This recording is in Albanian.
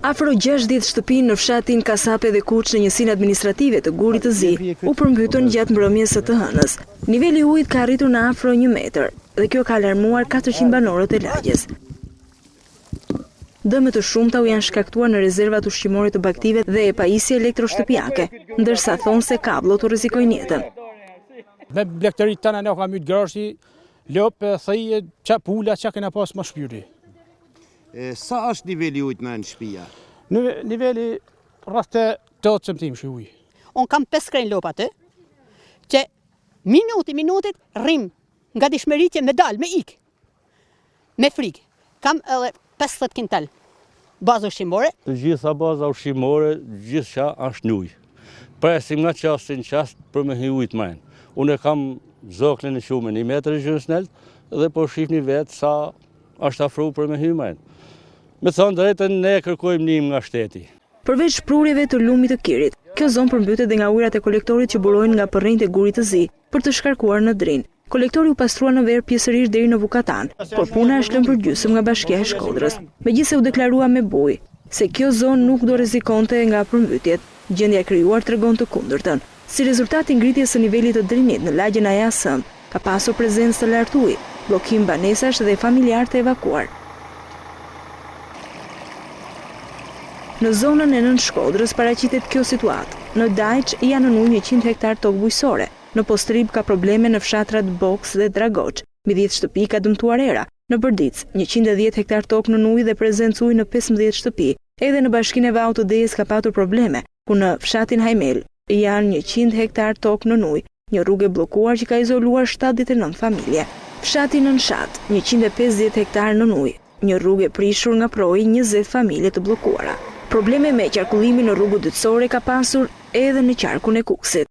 Afro 60 shtëpi në fshatin Kasape dhe Kuç në njësinë administrative të Gurit të Zi u përmbytën gjatë mbrëmjes së të hënës. Niveli i ujit ka arritur në afro një metër dhe kjo ka alarmuar 400 banorët e lagjes. Dëme të shumta u janë shkaktuar në rezervat ushqimore të bagëtive dhe pajisje elektroshtëpiake, ndërsa thonë se kabllot u rrezikojnë jetën. Me blegtoritë tëna na ka mytë grazhdi, lopë, thije, ça pula, ça kena pas ma shpyri. Sa është niveli i ujit në shpia? Niveli rreth te 80 centimetra ujë. Unë kam 5 krejnë lopë aty, që minuti, minutit, rrim nga dishmëri që me dalë, me ikë, me frikë. Kam edhe 50 kintal bazë ushqimore. Të gjitha baza ushqimore, gjithçka është në ujë. Presim nga çasti në çast për me hi ujtë mrena. Unë e kam zoklin e qume një metër e gjysë nelt dhe po shihni vetë sa është afru për me hy mrena. Me thonë drejtën, ne kërkojmë ndihmë nga shteti. Përveç prurjeve të lumit të Kirit, kjo zonë përmbytet dhe nga ujërat e kolektorit që burojnë nga përrenjtë e Gurit të Zi për të shkarkuar në Drin. Kolektori u pastrua në verë pjesërisht deri në Vukatan, por puna është lënë përgjysmë nga Bashkia e Shkodrës. Megjithëse u deklarua me bujë se kjo zonë nuk do rrezikonte nga përmbytjet, gjendja e krijuar tregon të kundërtën. Si rezultat i ngritjes së nivelit të Drinit në lagjen Ajasëm, ka pasur prezencë të lartë uji, bllokim banesash dhe familjarë të evakuuar. Në zonën e Nënshkodrës paraqitet kjo situatë. Në Dajç janë nën ujë 100 hektarë tokë bujqësore. Në Postribë ka probleme në fshatrat Boks dhe Dragoç. Mbi 10 shtëpi ka dëmtuar era. Në Bërdicë, 110 hektarë tokë nën ujë dhe prezencë uji në 15 shtëpi. Edhe në bashkinë e Vaut të Dejës ka patur probleme, ku në fshatin Hajmel janë 100 hektarë tokë nën ujë, një rrugë e bllokuar që ka izoluar 79 familje. Fshati Nënshat, 150 hektarë nën ujë, një rrugë e prishur nga prroi 20 familje të bllokuara. Probleme me qarkullimin në rrugët dytësore ka pasur edhe në qarkun e Kukësit.